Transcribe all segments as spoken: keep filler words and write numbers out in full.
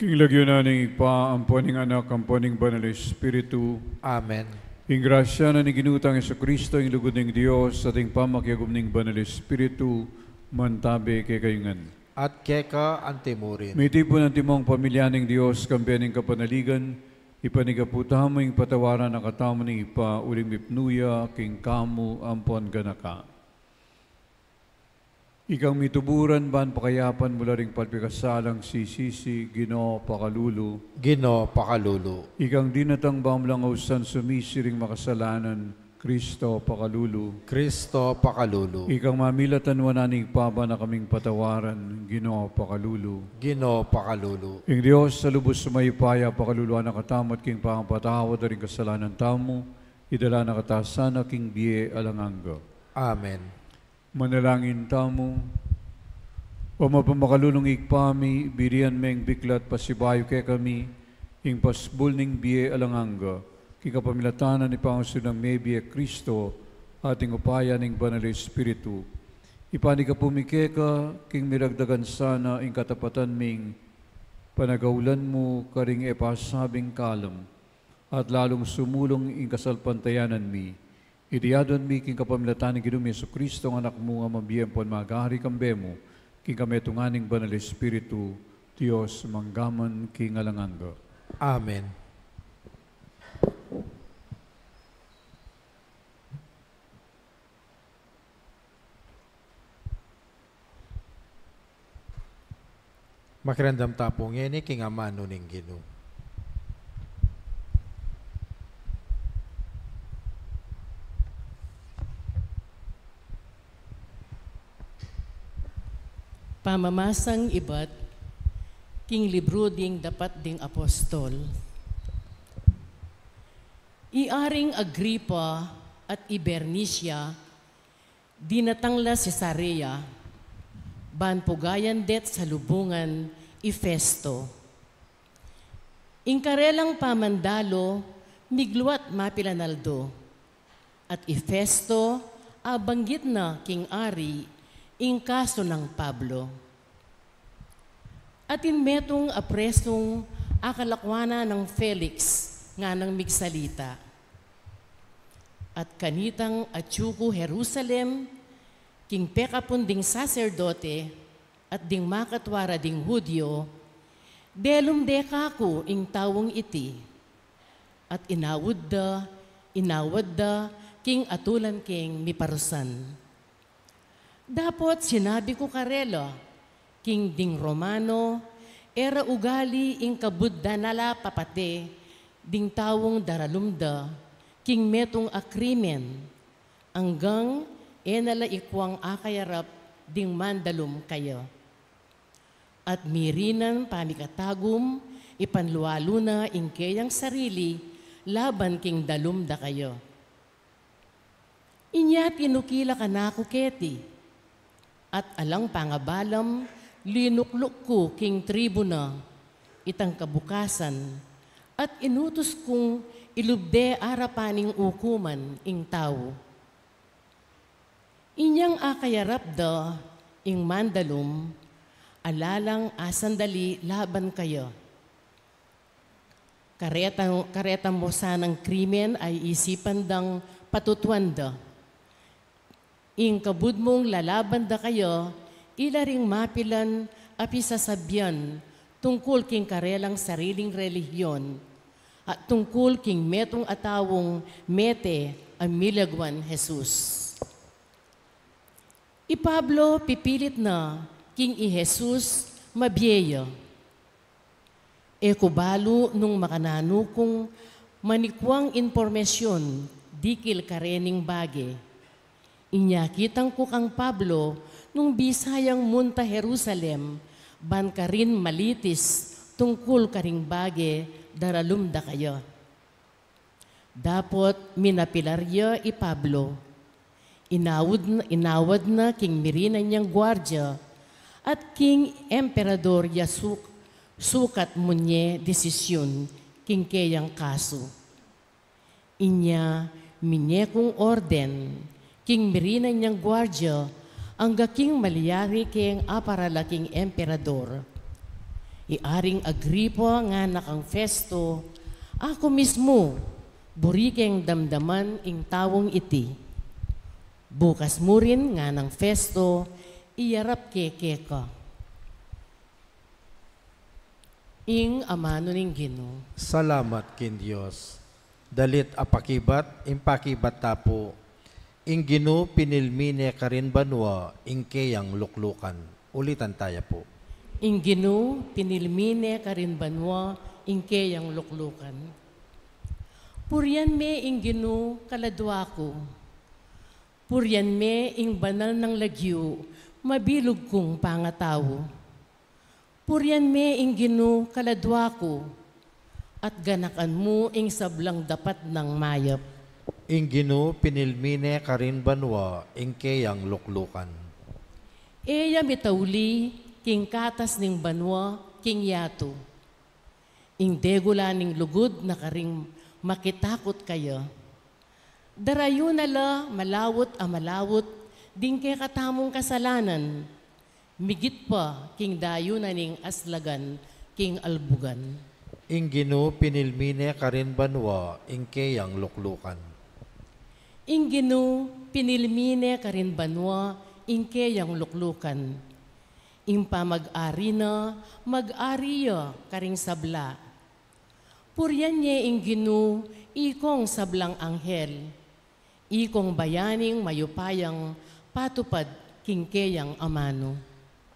King lagyu na ning Ibpa, ampo ning Anak, ampo ning Banal Espiritu. Amen. Ing grasya na ning Ginu tang Jesucristo, ing lugud ning Dios, at ing pamakiagum ning Banal Espiritu, mantabe kekayu ngan. At keka antimurin. Mitipun antimong pamilya ning Dios, kambe ning kapanaligan, ipanyawad tamu ing patawaran na katamu ning Ibpa, uling mipnu ya king kamu ampon ganaka. Ikang mituburan ban pakayapan mu la ring palpikasalang sisisi, Ginu, pakalulu. Ginu, pakalulu. Ikang dinatang ban mu lang ausan sumisi ring makasalanan, Kristo, pakalulu. Kristo, pakalulu. Ikang mamilatan wanan ning Ibpa ban na kaming patawaran, Ginu, pakalulu. Ginu, pakalulu. Ing Dios a lubus mayupaya, pakaluluan na katamu at king pangapatawad da ring kasalanan tamu, idala na kata sana king bie alang angga. Amen. Manalangin tamu. O mapamakalulung Ibpa mi, binian meng biklat pasibayu kekami ing pasbul ning bie alang angga, king kapamilatan na ning pangasunang mebie Kristo, at ing upaya ning Banal Espiritu. Ipanyawad mi keka, king miragdagan sana ing katapatan ming panagaulan mu karing e pasabing kalam, at lalung sumulung ing kasalpantayanan mi. Iti adwan mi king kapamilatan ning Ginu ming Jesucristo, ing Anak mu, a mabie ampon magari kambe mu, king kametungan ning Banal Espiritu, Dios, mangga man king alang angga. Amen. Makiramdam ta pu ngeni king amanu ning Ginu. Pamamasang ibat king libru ding Dapat ding Apostol. I Aring Agripa at i Bernicia dinatang la Cesarea, ban pugayan det salubungan i Festo. Ing karelang pamandalu, migluat mapilan aldo, at i Festo, abanggit na king ari ing kasu nang Pablo. Atin metung a presung akalakuan na nang Felix, nganang migsalita. At kanitang atyu ku Jerusalem, king pekapun ding saserdote, at ding makatwara ding Judio, delum de kaku ing taung iti, at inawad da, inawad da, king atulan keng miparusan. Dapot sinabi ku karela, king ding Romano, e ra ugali ing kabud da na la papate, ding taung daralum da, king metung a krimen, anggang e na la ikuang akayarap ding mandalum kaya. At mirinan pamikatagum, ipanlualu na ing keyang sarili, laban king dalum da kaya. Inya tinuki la kanaku keti, at alang pangabalam, linukluk ku king tribuna, itang kabukasan, at inutus kung ilub de arapan ning ukuman ing tau. Inyang akayarap da ing mandalum, ala lang asandali laban kaya. Kareta, kareta mo sanang krimen a isipan dang patutuan da. Ing kabud mung lalaban da kaya, ila ring mapilan a pisasabian tungkul king karelang sariling relihiyon, at tungkul king metung a taung mete a milaguan Jesus. I Pablo pipilit na king i Jesus mabie ya. E ku balu nung makananu kung manikuang impormasyun dikil karening bage. Inya kitang ku kang Pablo nung bisa yang munta Jerusalem, ban karin malitis tungkul karing bage daralum da kaya. Dapot minapilar ya i Pablo. Inawad na, inawad na king mirinan yang guardia, at king emperador ya suk-, sukat munye desisyun king keyang kasu. Inya minye kung orden king mirinan yang guardia, angga king malyari keng aparala king emperador. I Aring Agripa ngana kang Festo, "Aku mismu, buri keng damdaman ing taung iti." "Bukas mu rin," nganang Festo, "iyarap ke keka." Ing amanu ning Ginu. Salamat king Dios. Dalit a pakibat, ing pakibat ta pu, ing Ginu pinilmi ne karin banua ing keyang luklukan. Ulitan taya pu. Ing Ginu pinilmi ne karin banua ing keyang luklukan. Purian me ing Ginu kaladua ku. Purian me ing banal nang lagyu, mabilug kung pangatau. Purian me ing Ginu kaladua ku, at ganakan mu ing sablang dapat nang mayap. Ing Ginu pinilmi ne karin banua ing keyang luklukan. E ya mitauli king katas ning banua king yatu. Ing degula ning lugud na karing makitakut kaya. Darayu na la malaut a malaut ding kekatamung kasalanan, migit pa king dayunan ning aslagan king albugan. Ing Ginu pinilmi ne karin banua ing keyang luklukan. Ing Ginu pinilmi ne karin banua ing keyang luklukan. Ing pamag-ari na, mag-ari ya karing sabla. Purian ye ing Ginu, ikong sablang anghel, ikong bayaning mayupayang patupad king keyang amanu.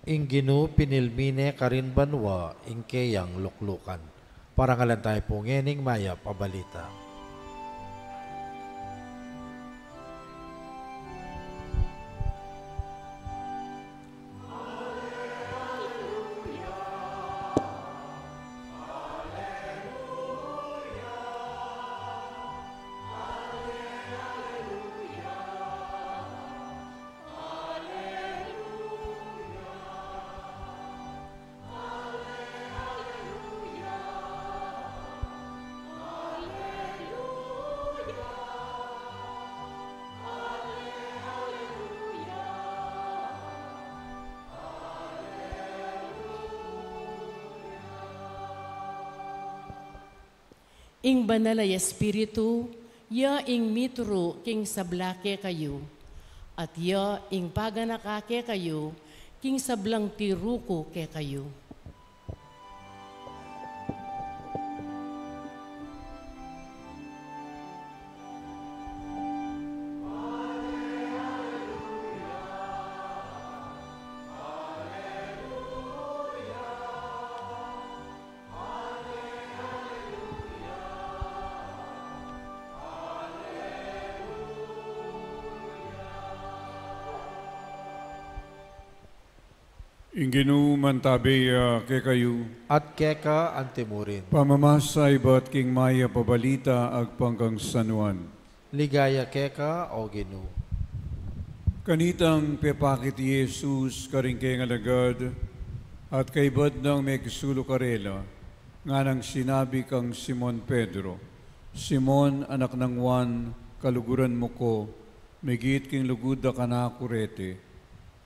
Ing Ginu pinilmi ne karin banua ing keyang luklukan. Parangalan taya pu ngening mayap a balita. Ing Banal a Espiritu, ya ing mituru king sabla kekayu, at ya ing paganaka kekayu king sablang tiruku kekayu. Ing Ginu mantabe ya kekayu. At keka antimurin. Pamamasa ibat king Mayap a Balita agpang kang San Juan. Ligaya keka, O Ginu. Kanitang pepakit i Jesus karing kayang alagad, at kaybat nang mekisulu karela, nganang sinabi kang Simon Pedro, "Simon, anak nang Juan, kaluguran mu ku, migit king lugud a kanaku reti."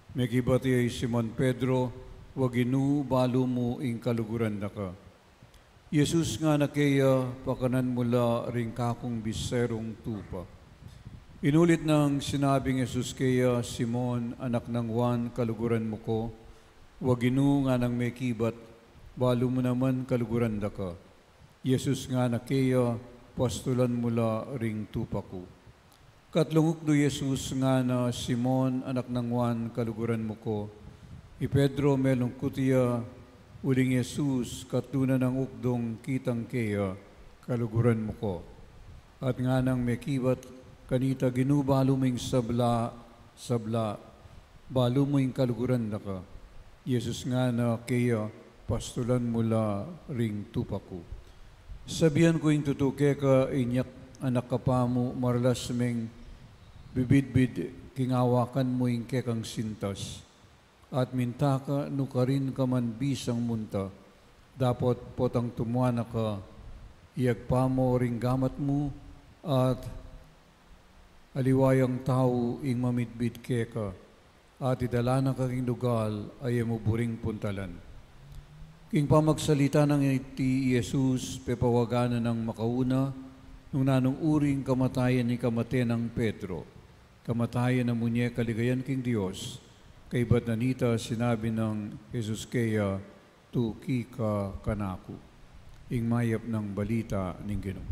Mekibat ya i Simon Pedro, "Wa Ginu, balu mu ing kaluguran da ka." Jesus ngana keya, "Pakanan mu la ring kakung biserung tupa." Inulit nang sinabing Jesus keya, "Simon, anak nang Juan, kaluguran mu ku?" "Wa Ginu," nganang mekibat, "balu mu naman kaluguran da ka." Jesus ngana keya, "Pastulan mu la ring tupa ku." Katlung ukdu i Jesus ngana, "Simon, anak nang Juan, kaluguran mu ku?" I Pedro melungkut ya, uling i Jesus katlu na nang ukdung kitang keya, "Kaluguran mu ku." At nganang mekibat kanita, "Ginu, balu mu ing sabla, sabla, balu mu ing kaluguran da ka." Jesus ngana keya, "Pastulan mu la ring tupa ku." Sabian ku ing tutu keka, inya anak ka pa mu, maralas meng bibidbid king awakan mu ing kekang sintas. At minta ka, nukarin ka man bisang munta, dapot potang tumua na ka, iyagpa mu ring gamat mu, at aliwa yang tau ing mamidbid keka, at idala na ka king lugal a e mu buring puntalan. King pamagsalita nang iti i Jesus, pepawagan na nang makauna, nung nanung uring kamatayan ing kamate nang Pedro. Kamatayan a munye kaligayan king Dios, kaybat na nita sinabi nang Jesus keya, tuki ka kanaku. Ing mayap nang balita ning Ginu.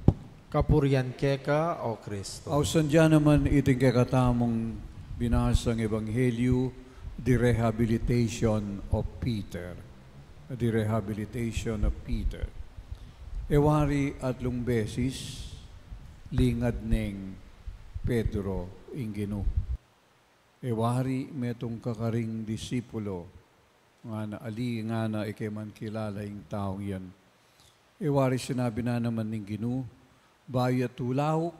Kapurian keka, O Kristo. Ausan da naman iting kekatamung binasang ebanghelyu, the rehabilitation of Peter. The rehabilitation of Peter. E wari atlung beses, lingad neng Pedro ing Ginu. E wari metung kakaring disipulo, ngana ali, ngana e ke man kilala ing taung yan. E wari sinabi na naman ning Ginu, bayu ya tulauk,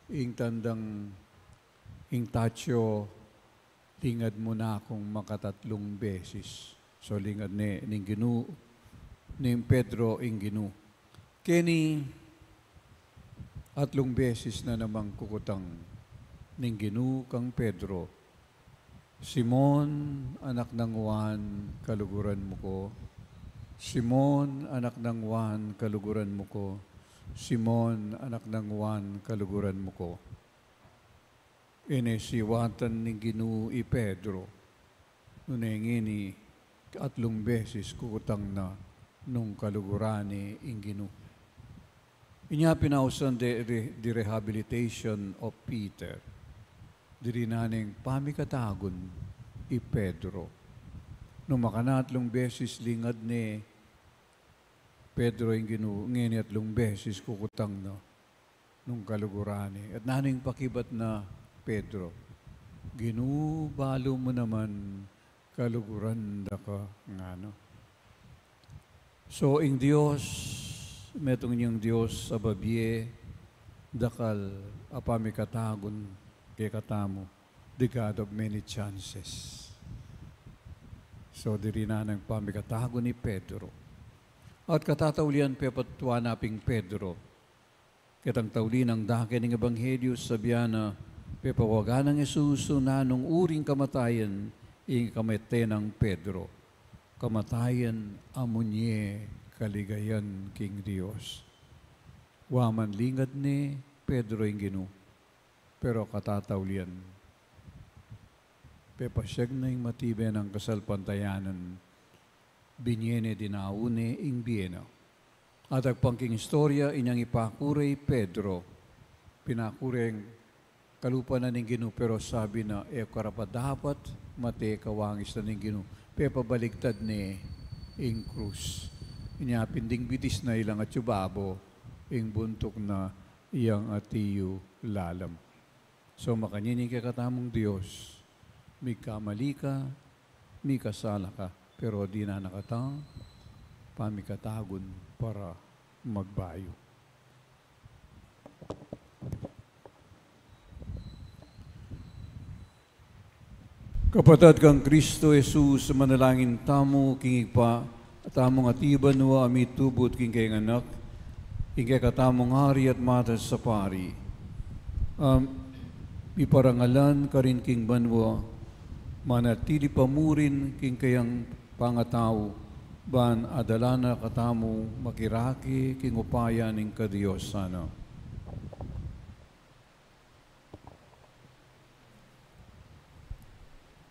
ing tandang ing tatyo, lingad mu na kung makatatlung beses. So, lingad ne ning Ginu, ning Pedro ing Ginu. Keni, atlung beses na namang kukutang ning Ginu kang Pedro, Simon, anak nang Juan, kaluguran mu ko. Simon, anak nang Juan, kaluguran mu ko. Simon, anak nang Juan, kaluguran mu ko. E ne siwatan ning Ginu i Pedro. Nune ngeni, atlung beses kukutang na nung kaluguran ne ing Ginu. Inya pin ausan de, de, the rehabilitation of Peter. Diri na neng pamikatagun i Pedro. Nung makana atlung beses lingad ne Pedro ing Ginu, ngeni atlung beses kukutang na nung kaluguran ne. At nanu ing pakibat na Pedro? Ginu, balu mu naman, kaluguran da ka, ngana. So, ing Dios, metung yang Dios a babie dakal a pamikatagun kekatamu, the God of many chances. So, diri na neng pamikatagun i Pedro. At katataulian pepatuan na pin Pedro. Ketang tauli nang dake ning ebanghelyu, sabian na, pepawagan nang Jesus nung nanung uring kamatayan ing kamate nang Pedro. Kamatayan a munye kaligayan king Dios. Wa man lingad ne Pedro ing Ginu, pero katataulian, pepasyag na ing matibe nang kasalpantayanan, binie ne, dinau ne ing bie na. At agpang king istorya, inyang ipakure i Pedro, pinakure ing kalupa na ning Ginu, pero sabi na, e ku karapadapat mate kawangis na ning Ginu, pepabaligtad ne ing krus. Inya pin ding bitis na ilang atyu babo, ing buntuk na yang atyu lalam. So, makanyan ing kekatamung Dios, migkamali ka, mikasala ka, pero dinan na kata pamikatagun para magbayu. Kapatad kang Kristo Jesus, manalangin tamu king Ibpa, a tamung atiu banua a mitubud king kayang Anak, king kekatamung Ari at matas a Pari. Am, iparangalan karin king banua, manatili pa murin king kayang pangatau, ban adala na katamu makirake king upaya ning kadiosan na.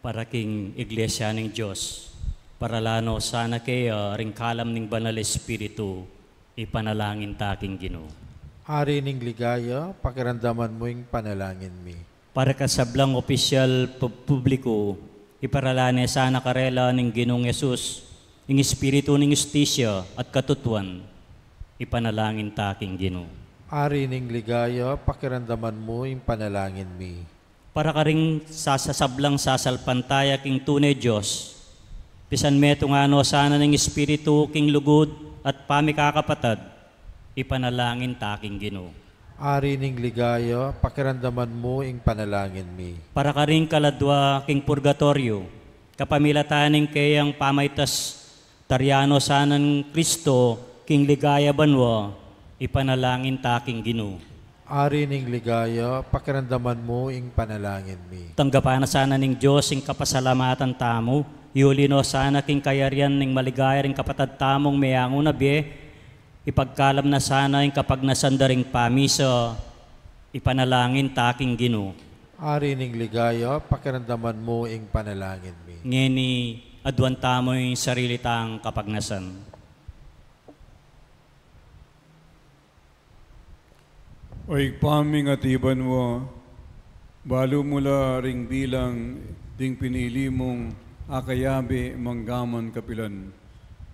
Para king Iglesia ning Dios, paralanu sana kaya ring kalam ning Banal Espiritu, ipanalangin ta king Ginu. Ari ning ligaya, pakiramdaman mu ing panalangin mi. Para kasablang opisyal pub-, publiku, iparala ne sana karela ning Ginung Jesus, ing espiritu ning hustisya at katutuan, ipanalangin ta king Ginu. Ari ning ligaya, pakiramdaman mu ing panalangin mi. Para karing sasasablang sasalpantaya king tune Dios, pisan metung ano sana ning espiritu king lugud at pamikakapatad, ipanalangin ta king Ginu. Ari ning ligaya, pakiramdaman mu ing panalangin mi. Para karing kaladua king purgatoryo, kapamilatan ning kayang pamaitas, tariano sana nang Kristo king ligaya banua, ipanalangin ta king Ginu. Ari ning ligaya, pakiramdaman mu ing panalangin mi. Tanggapan na sana ning Dios ing kapasalamatan tamu, Yuli no sana king kayarian ning maligaya ring kapatad tamung meangu na bie, ipagkalam na sana ing kapagnasan da ring pamisa, ipanalangin ta king Ginu. Ari ning ligaya, pakiramdaman mu ing panalangin mi. Ngeni, aduan tamu ing sarili tang kapagnasan. O Ibpa ming atsu ka banua, balu mu la ring bilang ding pinili mung akayabe manggaman kapilan.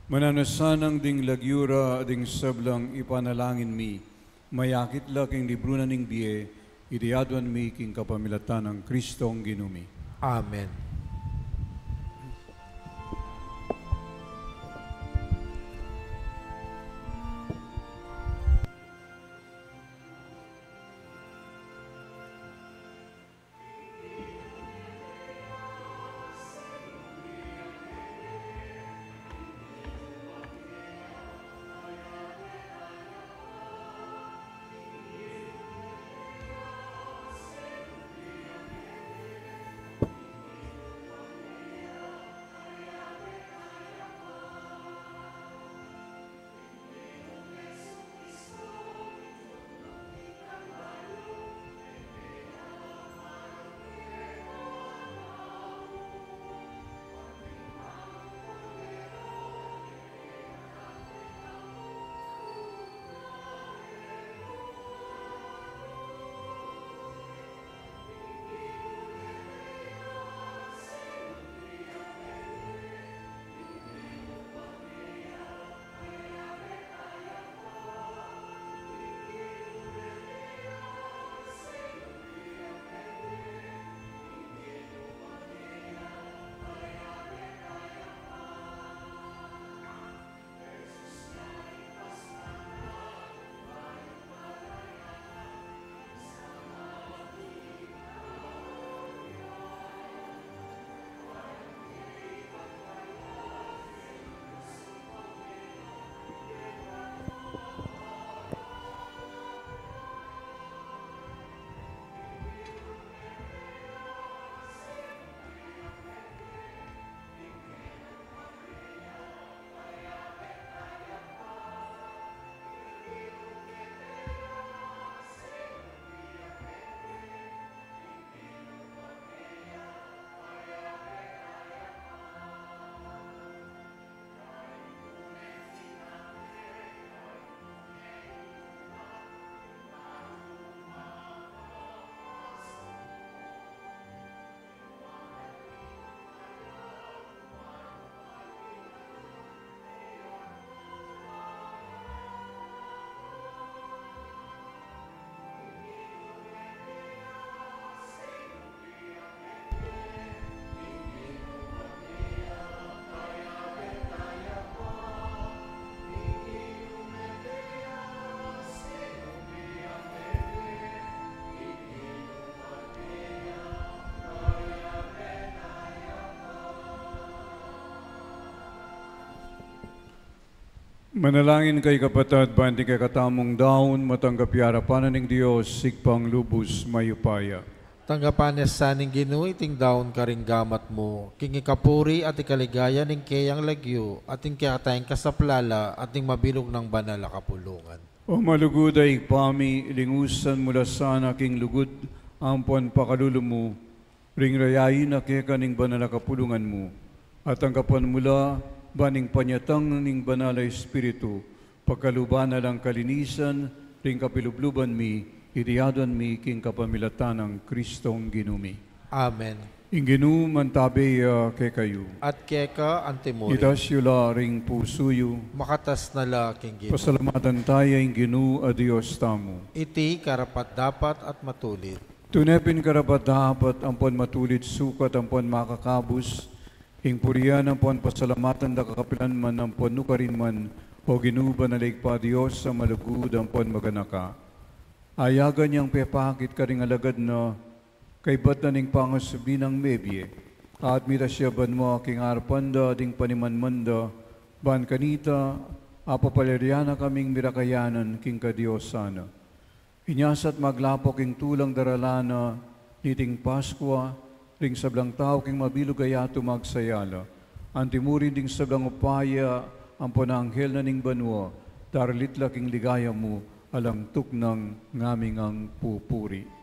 Mananu sanang ding lagyu ra ding sablang ipanalangin mi, mayakit la king libru na ning bie, iti aduan mi king kapamilatan nang Kristong Ginu mi. Amen. Manalangin kayu, kapatad, ban ding kekatamung daun matanggap ya king arapan ning Dios, Ibpang lubus mayupaya. Tanggapan na sa ning Ginu iting daun karing gamat mu, king ikapuri at ikaligaya ning keyang lagyu, at king kekatang kasaplalan, at ning mabilug nang banal a kapulungan. O malugud a Ibpa mi, lingusan mu la sana king lugud ampon pakalulu mu, ring rayain na keka ning banal a kapulungan mu, at tanggapan mu la, ban ning panyatang ning Banal a Espiritu, pagkaluban na lang kalinisan, ring kapilubluban mi, iti aduan mi king kapamilatan nang Kristong Ginu mi. Amen. Ing Ginu mantabe ya kekayu. At keka antimurin. Itas yu la ring pusu yu. Makatas na la king Ginu. Pasalamatan taya ing Ginu a Dios tamu. Iti karapat-dapat at matulid. Tune pin karapat-dapat ampon matulid sukat ampon makakabus, ing purian ampon pasalamatan da ka kapilan man ampon nukarin man, O Ginu, banal a Ibpa, Dios a malugud ampon maganaka. Ayagan yang pepakit karing alagad na, kaybat na ning pangasubli nang mebie, at mitas ya banua king arapan da ding panimanman da, ban kanita, apapalyaria na kaming mirakayanan king kadiosan na. Inya sa at maglapo king tulang daralan na niting Paskua, ring sablang tau king mabilug a yatu magsaya la, Antimo rin ding sablang upaya ampon anghel na ning banua, daralit la king ligaya mu, alang tuknang ngaming pupuri.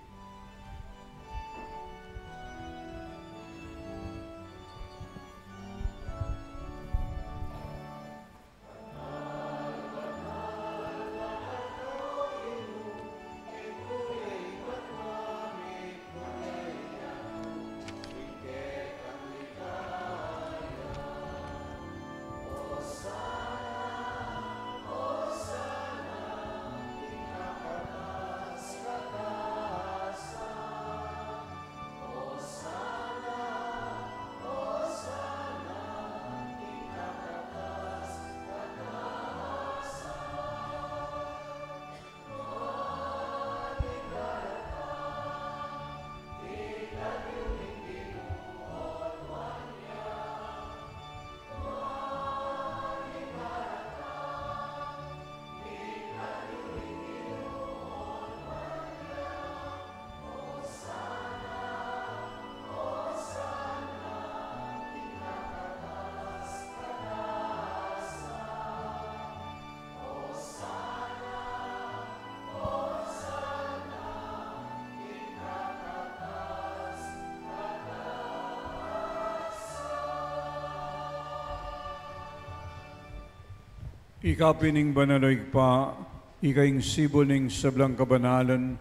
Ika pin ing banal, o Ibpa, ika ing sibul ning sablang kabanalan,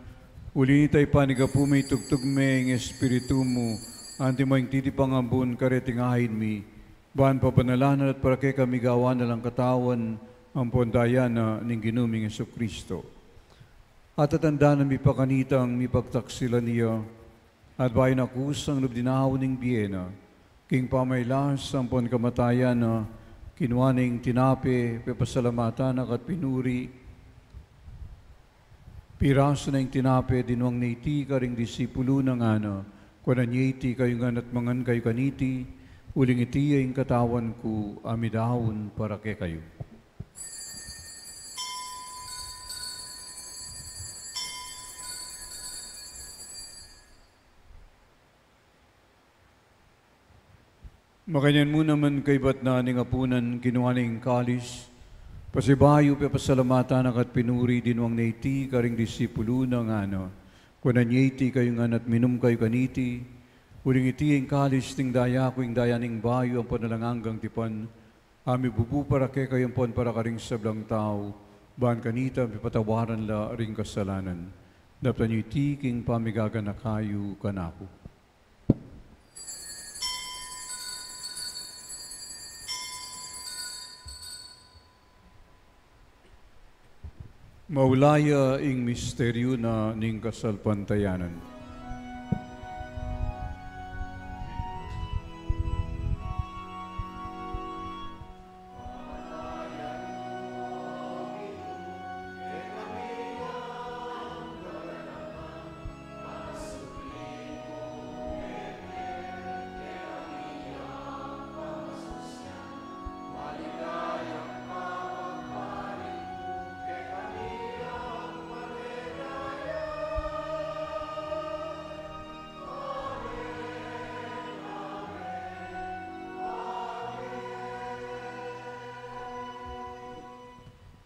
uli na nita ipanyawad mu ing tugtug me ing Espiritu mu, antimo ing titipang ambun kareting ain mi, ban pabanalan na la at para kekami gawan na lang katawan ampon daya na ning Ginu ming Jesucristo. At atandanan mi pa kanitang mipagtaksilan ya, at bayu na kusang lub dinaun ning bie na, king pamailas ampon kamatayan na, kinua ne ing tinape, pepasalamatan na ka't pinuri, pirasu ne ing tinape, dinwang ne iti karing disipulu na, ngana: Kuanan ye iti kayu ngan at mangan kayu kaniti, uling iti ya ing katawan ku a midaun para kekayu. Makanyan mu naman kaybat na ning apunan, kinua ne ing kalis, pasibayu pepasalamatan na ka't pinuri, dinwang ne iti karing disipulu na, ngana: Kuanan ye iti kayu ngan at minum kayu kaniti, uling iti ya ing kalis ning daya ku, ing daya ning bayu ampon alang anggang tipan, a mibubu para kekayu ampon para karing sablang tau, ban kanita mipatawaran la ring kasalanan. Daptan yu iti king pamigaganaka yu kanaku. Maulawa ing misteryu na ning kasalpantayanan.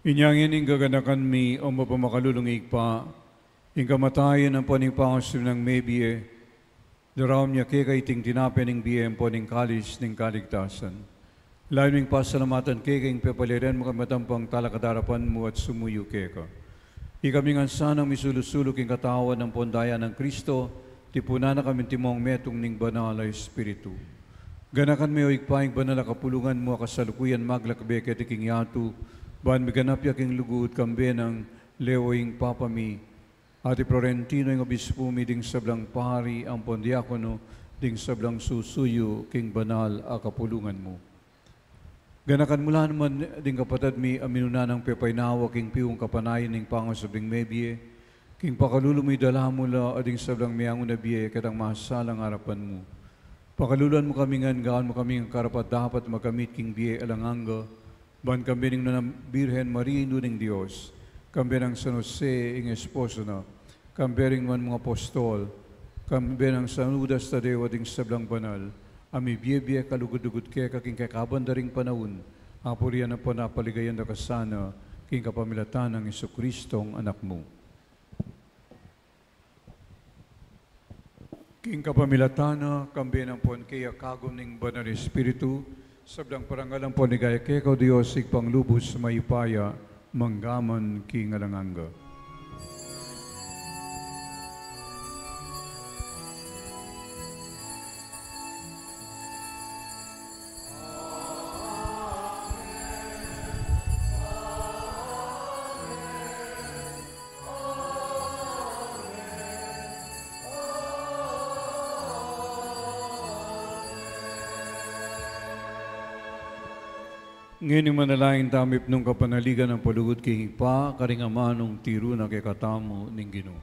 Inya ngeni ing gaganakan mi, o mapamakalulung Ibpa, ing kamatayan ampon ing pangasubling mebie, daraun mi keka iting tinape ning bie ampon ing kalis ning kaligtasan. Lalu ming pasalamatan keka ing pepaliran mu kami matampang talakad king arapan mu at sumuyu keka. Ikami ngan sanang misulu-sulu king katawan ampon daya nang Kristo, tipunan na kami antimong metung ning Banal a Espiritu. Ganakan me, o Ibpa, ing banal a kapulungan mu a kasalukuyan maglakbe keti king yatu, ban miganap ya king lugud kambe nang Leo ing Papa mi, at i Florentino ing obispu mi, ding sablang pari ampon diakono, ding sablang susuyu king banal a kapulungan mu. Ganakan mu la naman ding kapatad mi a minuna nang pepainawa king piung kapanayan ning pangasubling mebie, king pakalulu mu idala mu la ding sablang meangu na bie ketang masalang arapan mu. Pakaluluan mu kami ngan, gawan mu kaming karapat-dapat magkamit king bie alang angga, ban kambe ning nuan a Birhen Maria, Indu ning Dios, kambe nang San Jose ing esposo na, kambe ring nuan mung apostol, kambe nang San Judas Tadeo at ding sablang banal, a mibie-bie kalugud-lugud keka king kekaban da ring panaun, apurian ampon apaligayan da ka sana, king kapamilatan nang Jesucristong Anak mu. King kapamilatan na, kambe na ampon keya kagum ning Banal Espiritu, sablang parangal ampon ligaya keka, O Dios, Ibpang lubus mayupaya, mangga man king alang angga. Ngeni manalangin tamu ipnung kapanaligan nang palugud king Ibpa, karing amanung tiru na kekatamu ning Ginu.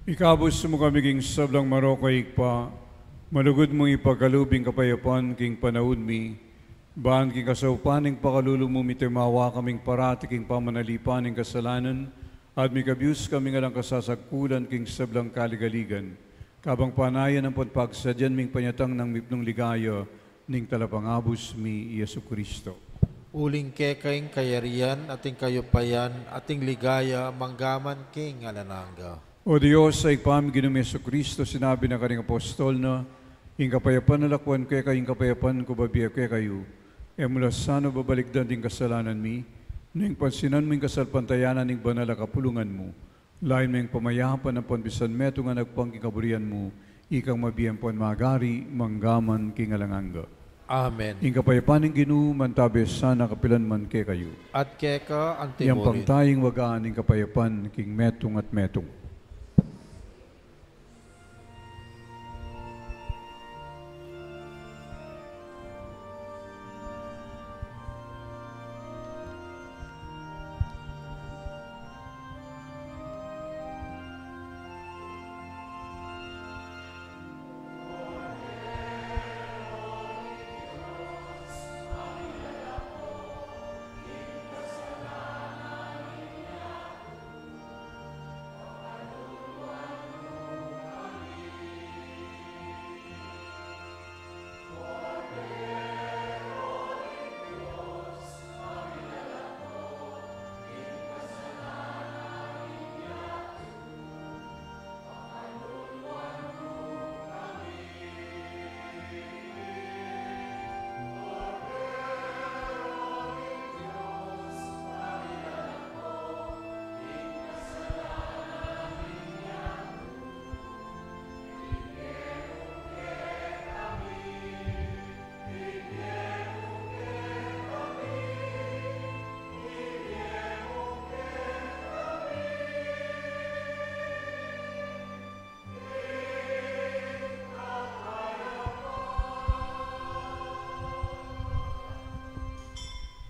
Ikabus mu kami king sablang marok, O Ibpa, malugud mung ipakalub ing kapayapan king panaun mi, ban king kasaupan ning pakalulu mu mitimawa kaming parati king pamanalipan ning kasalanan, at mikabus kaming alang kasasagkulan king sablang kaligaligan, kabang panayan ampon pagsadyan ming panyatang nang mipnung ligaya ning Talapangabus mi, Jesucristo. Uling keka ing kayarian, at ing kayupayan, at ing ligaya, mangga man king alang angga. O Dios, a Ibpa mi, Ginu ming Jesucristo, sinabi na karing apostol na, ing kapayapan na lakwan ku kekayu, ing kapayapan ku bibie ku kekayu. E mu la sana babalikdan ding kasalanan mi, nune pansinan mu ing kasalpantayanan ning banal a kapulungan mu. Lain me ing pamayapan ampon misan metung a agpang king kaburian mu, ikang mabie ampon magari, mangga man king alang angga. Amen. Ing kapayapan ning Ginu mantabe sana kapilan man kekayu. At keka anti mu rin. Yampang tayang waga ning kapayapan king metung at metung.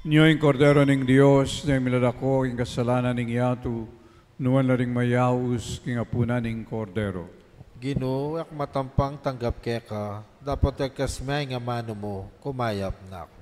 Nyo ing Kordero ning Dios, neng milalako king kasalanan ning yatu, nuan la ring mayaus king apunan ning Kordero. Ginu, e ku matampang tanggap keka, dapot e ku ing amanu mu, kumayap na ku.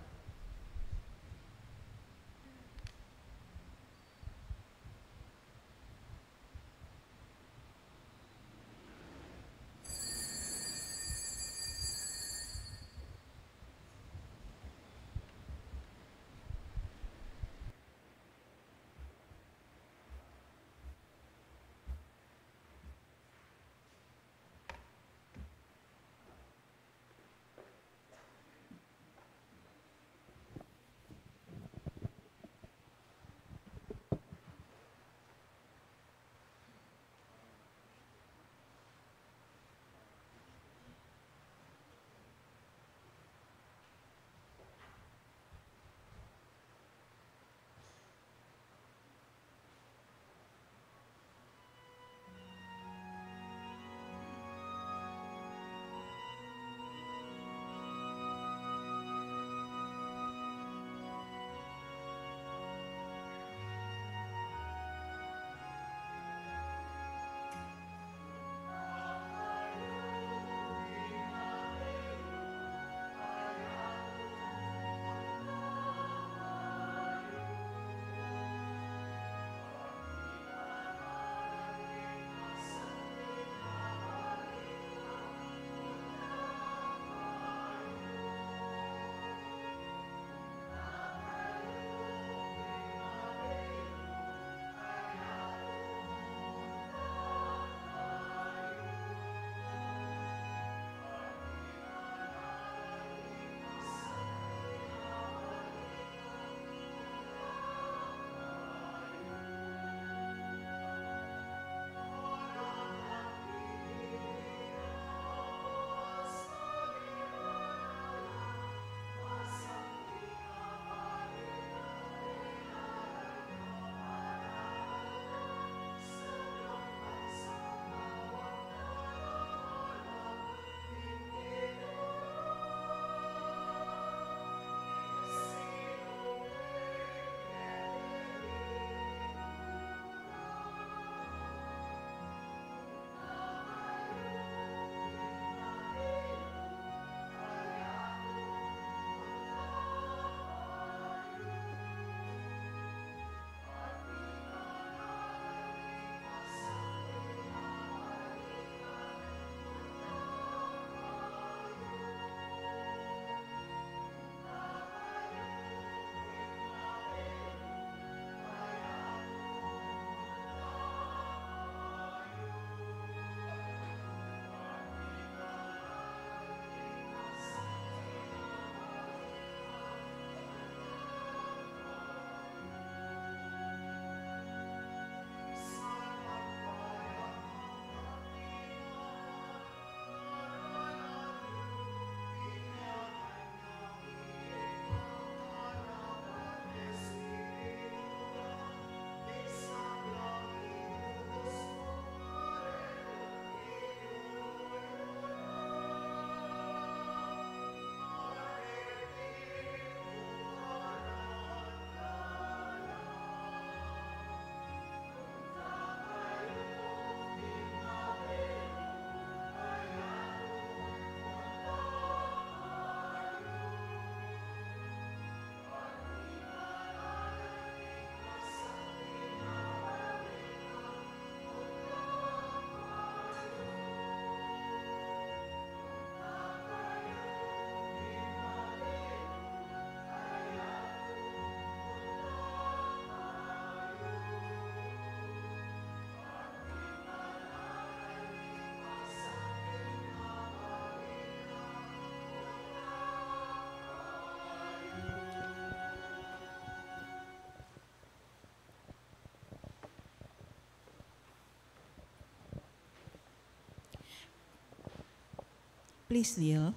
Please kneel.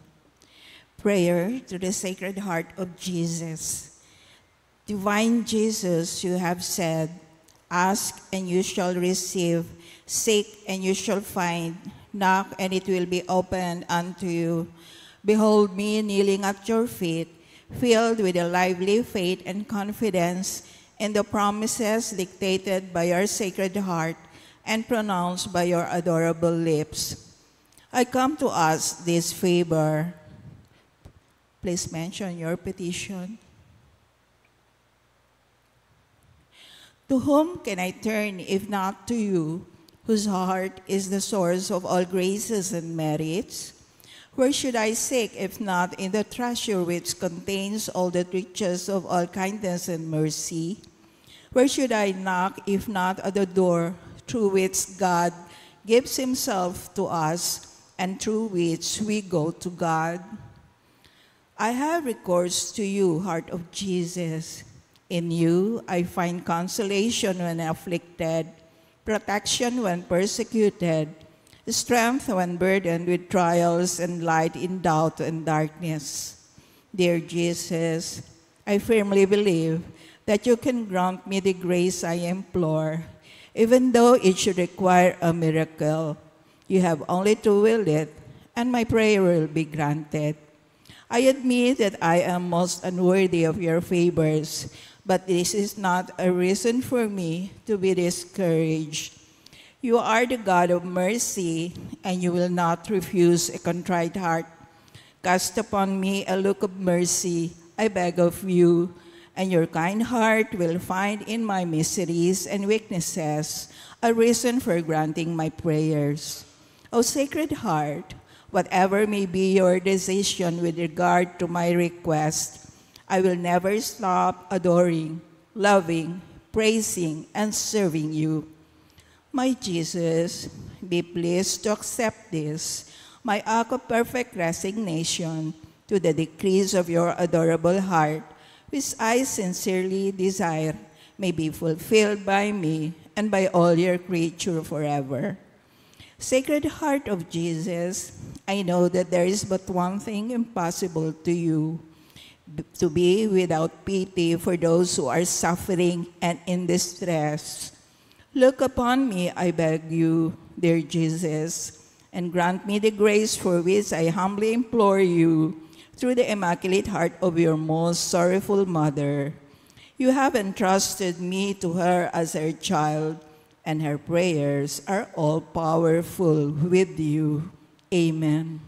Prayer to the Sacred Heart of Jesus. Divine Jesus, you have said, "Ask and you shall receive, seek and you shall find, knock and it will be opened unto you." Behold me kneeling at your feet, filled with a lively faith and confidence in the promises dictated by your Sacred Heart and pronounced by your adorable lips. I come to ask this favor. Please mention your petition. To whom can I turn if not to you, whose heart is the source of all graces and merits? Where should I seek if not in the treasure which contains all the riches of all kindness and mercy? Where should I knock if not at the door through which God gives himself to us and through which we go to God? I have recourse to you, Heart of Jesus. In you I find consolation when afflicted, protection when persecuted, strength when burdened with trials, and light in doubt and darkness. Dear Jesus, I firmly believe that you can grant me the grace I implore, even though it should require a miracle. You have only to will it, and my prayer will be granted. I admit that I am most unworthy of your favors, but this is not a reason for me to be discouraged. You are the God of mercy, and you will not refuse a contrite heart. Cast upon me a look of mercy, I beg of you, and your kind heart will find in my miseries and weaknesses a reason for granting my prayers. O Sacred Heart, whatever may be your decision with regard to my request, I will never stop adoring, loving, praising, and serving you. My Jesus, be pleased to accept this, my act of perfect resignation to the decrees of your adorable heart, which I sincerely desire may be fulfilled by me and by all your creature forever. Sacred Heart of Jesus, I know that there is but one thing impossible to you, b-, to be without pity for those who are suffering and in distress. Look upon me, I beg you, dear Jesus, and grant me the grace for which I humbly implore you through the Immaculate Heart of your most sorrowful Mother. You have entrusted me to her as her child, and her prayers are all powerful with you. Amen.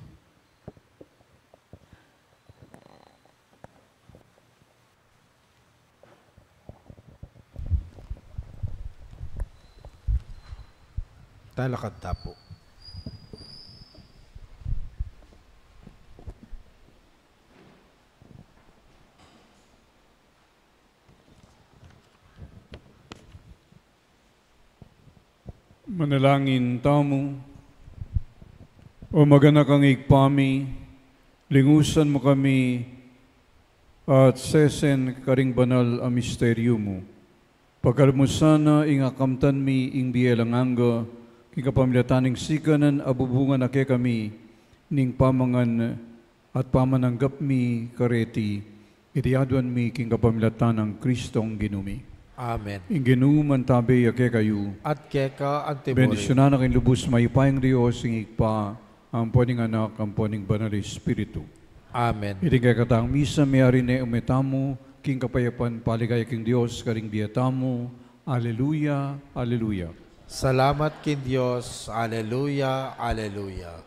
Talakad ta pu. Manalangin tamu. O maganakang Ibpa mi, lingusan mu kami at sesen karing banal a misteryu mu. Pagkalub mu sana ing akamtan mi ing bie alang angga, king kapamilatan ning sikanan a bubungan na kekami ning pamangan at pamananggap mi kareti, iti aduan mi king kapamilatan nang Kristong Ginu mi. Amen. Ing Ginu mantabe ya kekayu. At keka antimurin. Bendisyunan na kayong lubus mayupayang Dios, ing Ibpa, ampo ning Anak, ampo ning Banal a Espiritu. Amen. Iti kekatang misa meyari ne, ume tamu king kapayapan, paligaya king Dios karing bie tamu. Aleluya, aleluya. Salamat king Dios. Aleluya, aleluya.